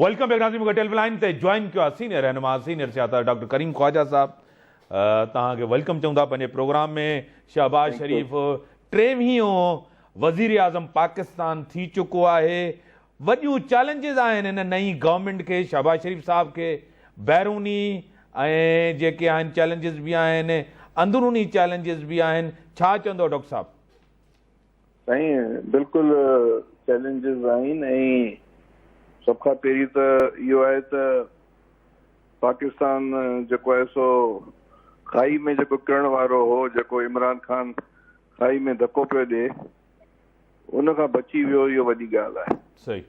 Welcome back ناظرين مون کي ٽيليفون لائين تي جوائن ڪيو آهي سينيئر رهنما سينيئر سياستدان ڊاڪٽر ڪريم خواجه صاحب توهان کي welcome چئون ٿا پنهنجي پروگرام ۾ شهباز شريف ٽيويهون وزير اعظم پاڪستان ٿي چڪو آهي وڏيون چئلينجز آهن هن نئين گورنمينٽ کي شهباز شريف صاحب کي بيروني ۽ جيڪي آهن چئلينجز به آهن اندروني چئلينجز به آهن ڇا چوندو ڊاڪٽر صاحب؟ سائين بلڪل چئلينجز آهن ۽ سڀ کان پهرين ته اهو آهي ته پاڪستان جيڪو آهي سو کائي ۾ جيڪو ڪرڻ وارو هو جيڪو عمران خان کائي ۾ ڌڪو پيو ڏي ان کان بچي ويو اهو وڏي ڳالهه آهي. صحيح.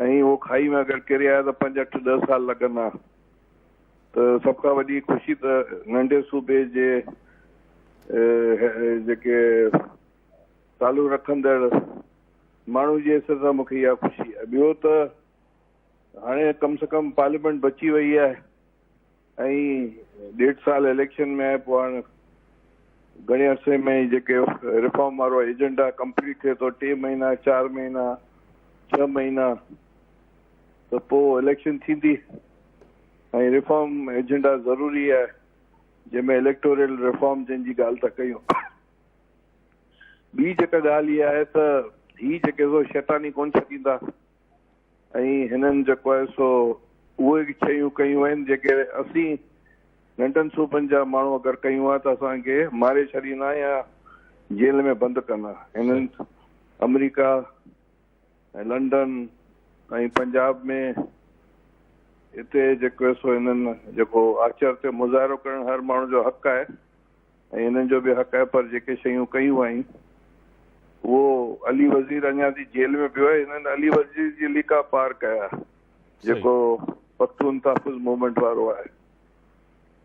۽ اهو کائي ۾ اگر ڪري آيو ته پنج اٺ ڏهه سال لڳندا ته سڀ کان وڏي خوشي ته ننڍي صوبي جي جيڪي تعلق رکندڙ ماڻهو جي حيثيت سان مونکي اها خوشي آهي. ٻيو ته هاڻي ڪم سي ڪم پارليامينٽ بچي وئي آهي ۽ ڏيڍ سال اليڪشن ۾ آهي پوء هاڻي گهڻي عرصي ۾ جيڪي ريفارم وارو ايجنڊا ڪمپليٽ ٿئي ٿو ٽي مهينا چار مهينا ڇهه مهينا ته پوء اليڪشن ٿيندي ۽ ريفارم ايجنڊا ضروري آهي جنهن ۾ اليڪٽورل ريفارم جنهن جي ڳالهه ٿا ڪيون. ٻي جيڪا ڳالهه اها آهي ته هي جيڪي سو شيطاني ڪونه ڇڏيندا ۽ هنن جيڪو آهي سو اهي شيون ڪيون آهن جيڪي اسين ننڍن صوبن جا ماڻهو اگر ڪيون ها ته اسان کي ماري ڇڏيندا يا جيل ۾ بند ڪندا. هنن آمريڪا ۽ لنڊن ۽ پنجاب ۾ اتي جيڪو آهي سو هنن جيڪو آچر تي مظاهرو ڪرڻ هر ماڻهو جو حق آهي ۽ هنن جو به حق آهي پر جيڪي شيون ڪيون آهن اهو علي وزير اڃا تائين جيل ۾ پيو آهي هنن علي وزير جي ليڪا پار ڪيا جيڪو پختون تحفظ موومينٽ وارو آهي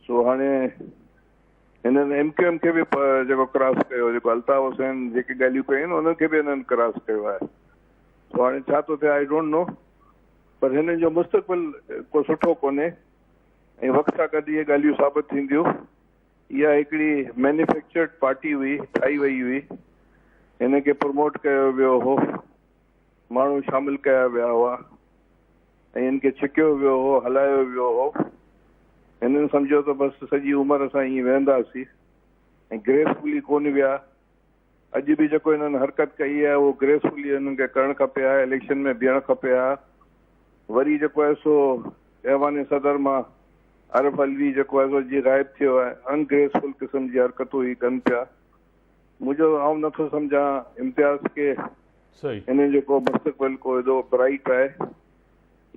سو هاڻي هنن ايم ڪيو ايم کي به جيڪو ڪراس ڪيو جيڪو الطاف حسين جيڪي ڳالهيون ڪيون آهن انهن کي به هنن ڪراس ڪيو آهي سو هاڻي ڇا ٿو ٿئي I don't know پر هنن جو مستقبل ڪو سٺو ڪونهي ۽ وقت سان گڏ اهي ڳالهيون ثابت ٿينديون. اها هڪڙي مينيفيڪچرڊ پارٽي هئي، ٺاهي وئي هئي، هن کي پروموٽ ڪيو ويو هو، ماڻهو شامل ڪيا ويا هئا ۽ هن کي ڇڪيو ويو هو، هلايو ويو هو. هنن سمجهيو ته بس سڄي عمر اسان ائين ويهنداسين ۽ گريسفلي ڪونه ويا. اڄ به جيڪو هنن حرڪت ڪئي آهي اهو گريسفلي هنن کي ڪرڻ کپي ها، اليڪشن ۾ بيهڻ کپي ها. وري جيڪو آهي سو ايوان صدر مان عارف علوي جيڪو آهي سو جي غائب ٿيو آهي، ان گريسفل قسم جي حرڪتون هي ڪن پيا. منهنجو آئون نه ٿو سمجهان امتياز کي هنن جو ڪو مستقبل ڪو ايڏو برائيٽ آهي.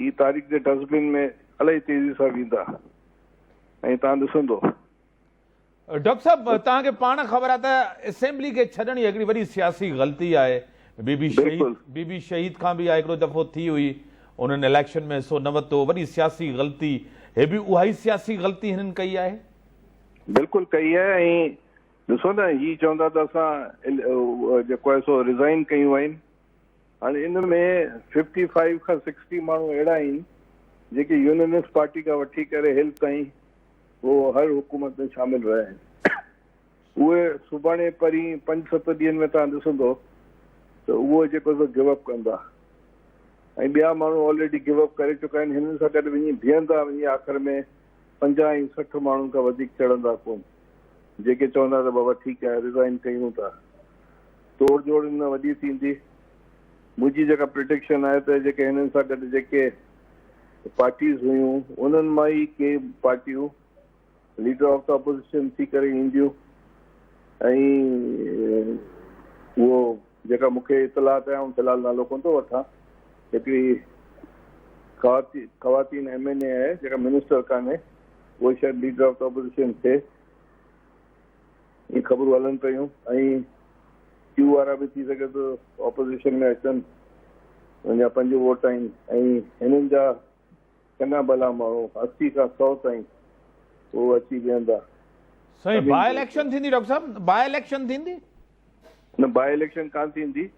هي تاريخ جي ڊسٽ بن ۾ الائي تيزي سان ويندا ۽ توهان ڏسندو. ڊاڪٽر صاحب توهان کي پاڻ خبر آهي ته اسيمبلي کي ڇڏڻ ئي هڪڙي وڏي سياسي غلطي آهي. بي بي شهيد بي بي شهيد کان به اها هڪڙو دفعو ٿي هئي انهن اليڪشن ۾ حصو نه ورتو وڏي سياسي غلطي هي به اها ئي سياسي غلطي هنن ڪئي آهي. بلڪل ڪئي آهي ۽ ڏسو نه هي چوندا ته اسان جيڪو آهي سو ريزائن ڪيون آهن هاڻي ان ۾ ففٽي فائيو کان سڪسٽي ماڻهو اهڙا آهن جيڪي يونينسٽ پارٽي کان وٺي ڪري هيل تائين هو هر حڪومت ۾ شامل رهيا آهن. اهي سڀاڻي پرين پنج ست ڏينهن ۾ توهان ڏسندو ته اهو جيڪو سو گيو اپ ڪندا ۽ ٻيا ماڻهو آلريڊي گيو اپ ڪري چڪا آهن. هنن سان گڏ وڃي بيهندا وڃي آخر ۾ 50 ۽ 60 ماڻهن کان وڌيڪ چڙهندا ڪونه جيڪي چوندا ته بابا ٺيڪ آهي ريزائن ڪيون ٿا. توڙ جوڙ ان وڏي ٿيندي. منهنجي جيڪا پريڊڪشن آهي ته جيڪي هنن سان گڏ جيڪي پارٽيز هيون انهن مان ئي ڪي پارٽيون ليڊر آف the opposition ٿي ڪري اينديون ۽ اهو جيڪا مون کي اطلاعات آهي آئون في الحال نالو ڪونه ٿو وٺان هڪڙي خواتين ايم اين اي آهي جيڪا منسٽر ڪانهي اهو شايد ليڊر آف the opposition ٿئي ائين خبرون هلن پيون ۽ ڪيو وارا به ٿي سگهي ٿو اپوزيشن ۾ اچن انهن جا پنج ووٽ آهن ۽ هنن جا چڱا ڀلا ماڻهو 80 کان 100 تائين اهو اچي ويهندا. سائين باء اليڪشن ٿيندي ڊاڪٽر صاحب باء اليڪشن ٿيندي؟ نه باء اليڪشن ڪانه ٿيندي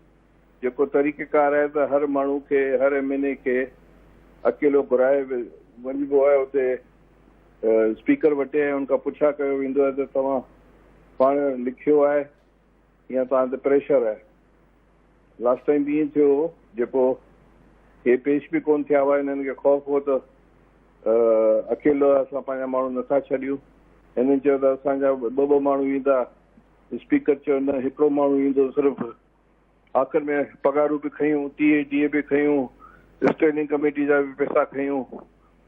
جيڪو طريقه ڪار آهي ته هر ماڻهو کي هر ايم اين اي کي اڪيلو گهرائي وڃبو آهي اتي اسپيڪر وٽ ۽ ان کان پڇا ڪيو ويندو آهي ته توهان پاڻ لکيو آهي يا توهان تي پريشر آهي. لاسٽ ٽائيم به ائين ٿيو هو جيڪو هي پيش به ڪونه ٿيا هئا، هنن کي خوف هو ته اڪيلو اسان پنهنجا ماڻهو نٿا ڇڏيون. هنن چيو ته اسان جا ٻه ٻه ماڻهو ايندا، اسپيڪر چيو نه هڪڙو ماڻهو ايندو صرف. آخر ۾ پگهارون به کنيون، ٽي اي ڊي اي به کنيون، اسٽينڊنگ ڪميٽي جا به پئسا کنيون،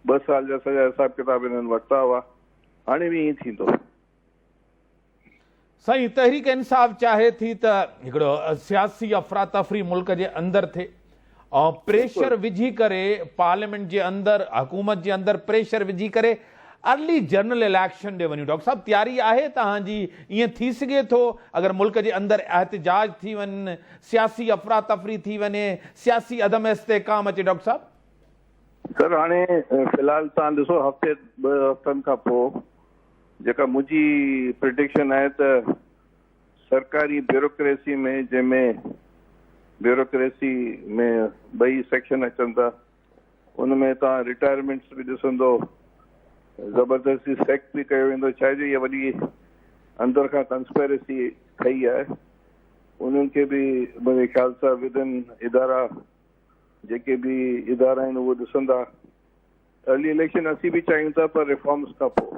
ٻه سال جا سڄا حساب ڪتاب هنن ورتا هئا. هاڻي به ائين ٿيندو. سائين تحريڪ انصاف چاهي ٿي ته هڪڙو سياسي افراتفري ملڪ جي اندر ٿئي ۽ پريشر وجهي ڪري پارليامينٽ جي اندر حڪومت جي اندر پريشر وجهي ڪري ارلي جنرل اليڪشن ڏي وڃون ڊاڪٽر صاحب تياري آهي توهان جي ائين ٿي سگهي ٿو اگر ملڪ جي اندر احتجاج ٿي وڃن سياسي افراتفري ٿي وڃي سياسي عدم استحڪام اچي ڊاڪٽر صاحب. سر هاڻي في الحال توهان ڏسو هفتي ٻه هفتن کان پوء جيڪا منهنجي پرڊڪشن آهي ته سرڪاري بيوروڪريسي ۾ جنهن ۾ بيوروڪريسي ۾ ٻئي سيڪشن اچن ٿا ان ۾ توهان رٽائرمينٽس به ڏسندو زبردستي سيڪ به ڪيو ويندو ڇا جو اها وڏي اندر کان ڪنسپيرسي ٺهي آهي انهن کي به منهنجي خيال سان ودن ادارا جيڪي به ادارا آهن اهو ڏسندا ارلي اليڪشن اسين به چاهيون ٿا پر ريفارمز کان پوء.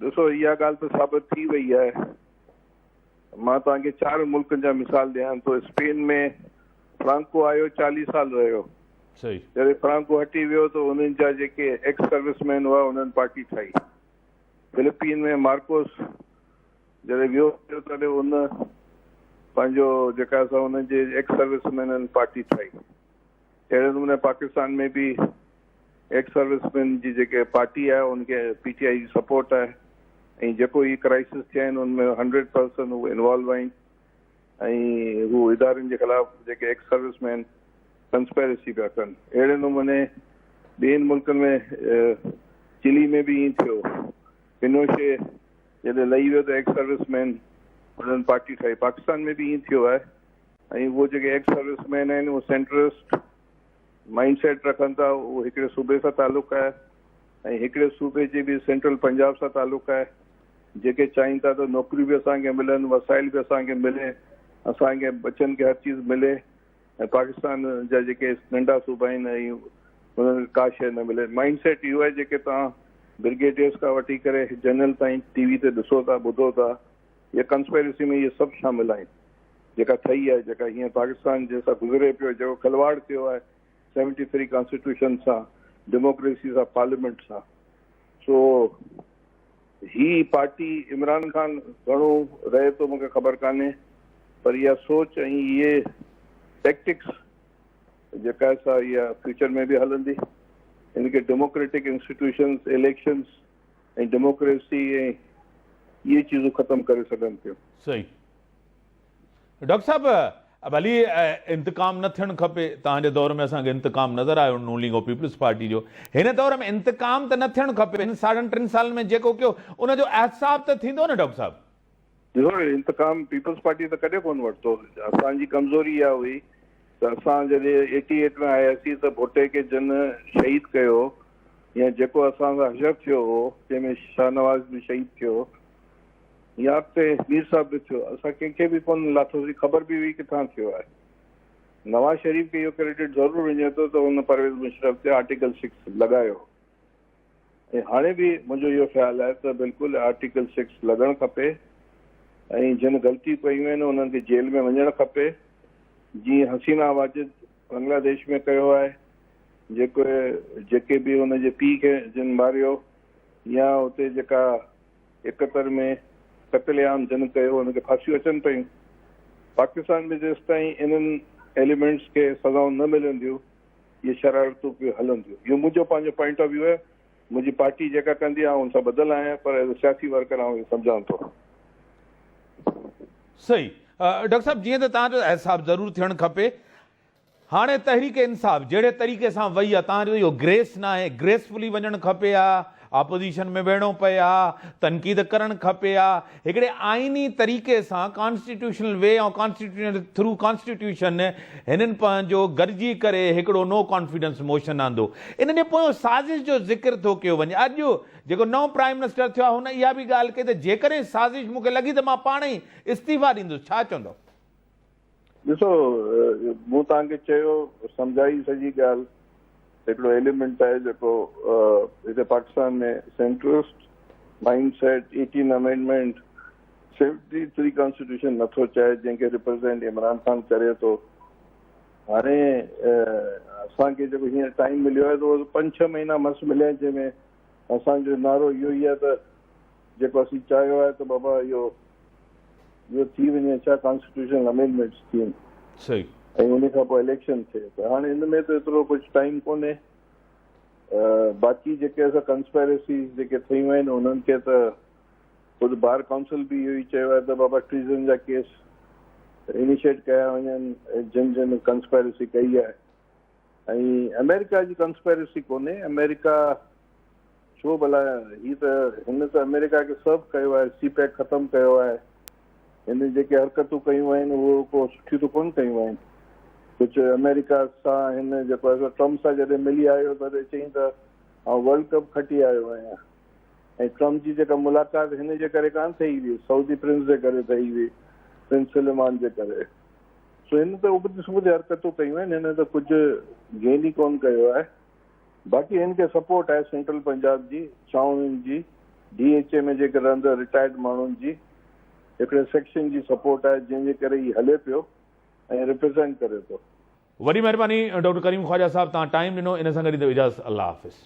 ڏسو اها ڳالهه ته ثابت ٿي وئي آهي. مان توهان کي چار ملڪن جا مثال ڏيان ٿو. اسپين ۾ فرانڪو آيو چاليهه سال رهيو. جڏهن فرانڪو هٽي ويو ته انهن جا جيڪي ايڪس سروس مين هئا انهن پارٽي ٺاهي. فلپين ۾ مارڪوس جڏهن ويو تڏهن ان پنهنجو جيڪا سا انهن جي ايڪس سروس مينن پارٽي ٺاهي. اهڙي نموني پاڪستان ۾ به ايڪس سروس مين جي جيڪي پارٽي آهي ان کي پي ٽي آء جي سپورٽ آهي ۽ جيڪو هي ڪرائسس ٿيا آهن ان ۾ هنڊريڊ پرسنٽ هو انوالو آهن ۽ هو ادارن جي خلاف جيڪي ايڪس سروس مين ڪنسپيرسي پيا ڪن. اهڙي نموني ٻين ملڪن ۾ چلي ۾ به ائين ٿيو. پنوشي جڏهن لهي ويو ته ايڪس سروس مين انهن پارٽي ٺاهي. پاڪستان ۾ به ائين ٿيو آهي. ۽ اهو جيڪي ايڪس سروس مين آهن اهي سينٽرسٽ مائنڊ سيٽ رکن ٿا اهو هڪڙي صوبي سان تعلق آهي ۽ هڪڙي صوبي جي به سينٽرل پنجاب سان تعلق آهي جيڪي چاهين ٿا ته نوڪريون به اسان کي ملن وسائل به اسان کي ملي اسان کي بچن کي هر چيز ملي ۽ پاڪستان جا جيڪي ننڍا صوبا آهن ۽ انهن کي ڪا شيء نه ملي مائنڊ سيٽ اهو آهي جيڪي توهان برگيڊيئرس کان وٺي ڪري جنرل تائين ٽي وي تي ڏسو ٿا ٻڌو ٿا اها ڪنسپيرسي ۾ اهي سڀ شامل آهن جيڪا ٺهي آهي جيڪا هينئر پاڪستان جنهن سان گذري پيو جيڪو کلواڙ ٿيو آهي سيونٽي ٿري ڪانسٽيٽيوشن سان ڊيموڪريسي سان پارليامينٽ سان سو هي پارٽي عمران خان گهڻو رهي ٿو مونکي خبر ڪانهي پر اها سوچ ۽ اهي ٽيڪٽڪس جيڪا سا اها فيوچر ۾ به هلندي ان کي ڊيموڪريٽڪ انسٽيٽيوشنس اليڪشنس ۽ ڊيموڪريسي ۽ اهي چيزون ختم ڪري سگهن ٿيون. صحيح ڊاڪٽر صاحب ڀلي انتقام نه ٿيڻ کپي توهان جي دور ۾ اسان کي انتقام نظر آيو نون ليگ ۽ پيپلز پارٽي جو هن دور ۾ انتقام ته نه ٿيڻ کپي هن ساڍن ٽن سالن ۾ جيڪو ڪيو ان جو احتساب ته ٿيندو نه ڊاڪٽر صاحب. ڏسو انتقام پيپلز پارٽي ته ڪڏهن ڪونه ورتو اسان جي ڪمزوري اها هئي ته اسان جڏهن ايٽي ايٽ ۾ آياسين ته ڀٽي کي جن شهيد ڪيو يا جيڪو اسان سان حشر ٿيو هو جنهن ۾ شاهنواز به شهيد ٿيو يا اڳتي مير صاحب به ٿيو اسان ڪنهن کي به ڪونه لاٿوسين خبر به هئي ڪٿان ٿيو آهي نواز شريف کي اهو ڪريڊٽ ضرور وڃي ٿو ته هن پرويز مشرف تي آرٽيڪل سڪس لڳايو ۽ هاڻي به منهنجو اهو خيال آهي ته بلڪل آرٽيڪل سڪس لڳڻ کپي ۽ جن غلطيون ڪيون آهن انهن کي جيل ۾ وڃڻ کپي جيئن حسينا واجد بنگلاديش ۾ ڪيو آهي جيڪو جيڪي به ان جي پيء کي جن ماريو يا اتي جيڪا ايڪهتر ۾ قتل عام جن ڪيو ان کي ڦاسيون اچن پيون. پاڪستان ۾ جيستائين انهن ايليمينٽس کي سزائون نه ملنديون اهي شرارتون پيون هلنديون. اهو منهنجو پنهنجو پوائنٽ آف ويو آهي. منهنجي پارٽي جيڪا ڪندي آئون ان سان ٻڌل آهيان پر ايز اي سياسي ورڪر آئون اهو سمجهان ٿو. صحيح ڊاڪٽر صاحب جيئن ته توهان جو احتساب ضرور ٿيڻ کپي هاڻي تحريڪ انصاف جهڙي طريقي سان وئي آ توهان جو اهو گريس ناهي گريسفلي وڃڻ کپي ها آپوزيشن ۾ ويهڻو پئي ها تنقيد ڪرڻ کپي ها هڪڙي آئيني طريقي سان constitutional V ۽ constitutional through constitution هنن پنهنجو گڏجي ڪري هڪڙو نو ڪانفيڊنس موشن آندو ان جي پويان سازش جو ذڪر ٿو ڪيو وڃي اڄ جيڪو نئون پرائم منسٽر ٿيو آهي هن اها به ڳالهه ڪئي ته جيڪڏهن سازش مون کي لڳي ته مان پاڻ ئي استعيفا ڏيندس ڇا چوندؤ؟ ڏسو مون توهان کي چيو سمجهائي سڄي ڳالهه هڪڙو ايليمينٽ آهي جيڪو هتي Pakistan ۾ centrist mindset 18 amendment 73 constitution نٿو چاهي جنهن کي ريپريزينٽ عمران خان ڪري ٿو. هاڻي اسان کي جيڪو هينئر ٽائيم مليو آهي ته اهو پنج ڇهه مهينا مس مليا آهن جنهن ۾ اسان جو نعرو اهو ئي آهي ته جيڪو اسين چاهيو آهي ته بابا اهو اهو ٿي وڃي ڇا ڪانسٽيٽيوشنل امينڊمينٽس ٿين صحيح ۽ ان کان پوء اليڪشن ٿئي ته هاڻي ان ۾ ته ايترو ڪجهه ٽائيم ڪونهي. باقي جيڪي اسان ڪنسپائرسيز جيڪي ٿيون آهن انهن کي ته خود بار ڪائونسل به اهو ئي چيو آهي ته بابا ٽريزن جا ڪيس انيشيٽ ڪيا وڃن جن جن ڪنسپائرسي ڪئي آهي ۽ آمريڪا جي ڪنسپائرسي ڪونهي. آمريڪا ڇو ڀلا هي ته هن ته آمريڪا کي سرو ڪيو آهي، سي پيڪ ختم ڪيو آهي، هن جيڪي حرڪتون ڪيون آهن اهو ڪو سٺيون ته ڪونه ڪيون آهن. ڪجهه آمريڪا سان هن جيڪو آهي سو ٽرمپ سان جڏهن ملي آيو تڏهن چيائين ته آئون ورلڊ ڪپ کٽي آيو آهيان ۽ ٽرمپ جي جيڪا ملاقات هن جي ڪري ڪانه ٿئي هئي، سعودي پرنس جي ڪري ٿئي هئي، پرنس سليمان جي ڪري. سو هن ته ابتي سبتي حرڪتون ڪيون آهن، هن ته ڪجهه گين ئي ڪونه ڪيو آهي. باقي هن کي سپورٽ آهي سينٽرل پنجاب جي، ڇانوڻين جي، ڊي ايڇ اي ۾ جيڪي رهندڙ رٽائرڊ ماڻهن جي هڪڙي سيڪشن جي سپورٽ آهي جنهن جي ڪري هي هلي پيو ۽ ريپريزينٽ ڪري ٿو. وڏي مهرباني ڊاڪٽر ڪريم خواجه صاحب توهان ٽائيم ڏنو ان سان گڏ اجازت الله حافظ.